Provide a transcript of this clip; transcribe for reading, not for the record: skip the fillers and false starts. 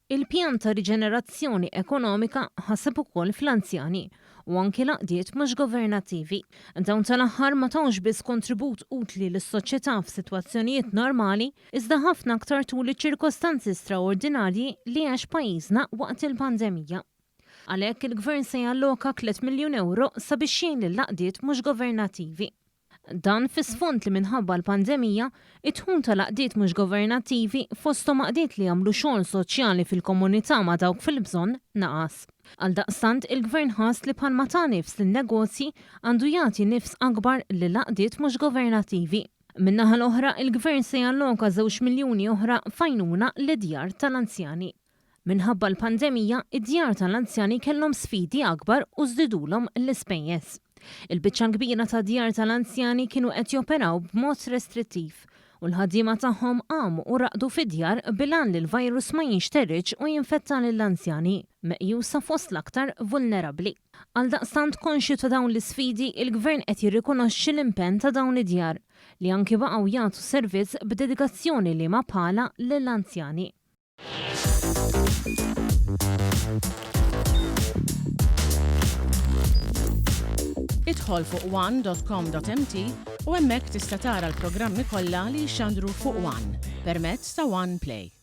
Il-pjan ta' riġenerazzjoni ekonomika ħaseb ukoll fl-anzjani u anki l-għaqdiet mhux governattivi. Dawn tal-aħħar ma tawx biss kontribut utli lis-soċjetà f'sitwazzjonijiet normali, iżda ħafna aktar tul iċ-ċirkostanzi straordinarji li għex pajjiżna waqt il-pandemija. Għalhekk il-Gvern se jalloka tlett miljun ewro sabiex jgħin lill-għaqdiet mhux governattivi. Dan fi sfond li minħabba l-pandemija, id-dħul tal-għaqdiet mhux governattivi, fosthom għaqdiet li jagħmlu xogħol soċjali fil-komunità ma' dawk fil-bżonn, naqas. Għaldaqstant, il-Gvern ħass li bħalma ta nifs lin-negozji, għandu jagħti nifs akbar lill-għaqdiet mhux governattivi. Min-naħa l-oħra, il-Gvern se jalloka żewġ miljuni oħra f'għajnuna lid-djar tal-anzjani. Minħabba l-pandemija, id-djar tal-anzjani kellhom sfidi akbar u żdidulhom l-ispejjeż. Il-biċċa l-kbira tad-djar tal-anzjani kienu qed joperaw b'mod restrittiv u l-ħaddiema tagħhom qamu u raqdu fid-djar bil-għan li l-virus ma jinxteridx u jinfetta lill-anzjani, meqjusa fost l-aktar vulnerabbli. Għaldaqstant konxju ta' dawn l-isfidi, il-Gvern qed jirrikonoxxi l-impenn ta' dawn id-djar, li anki baqgħu jagħtu servizz b'dedikazzjoni liema bħalha lill-anzjani. Idħol fuq one.com.mt u hemmhekk tista' tara l-programmi kollha li jixxandru fuq One permezz ta' One Play.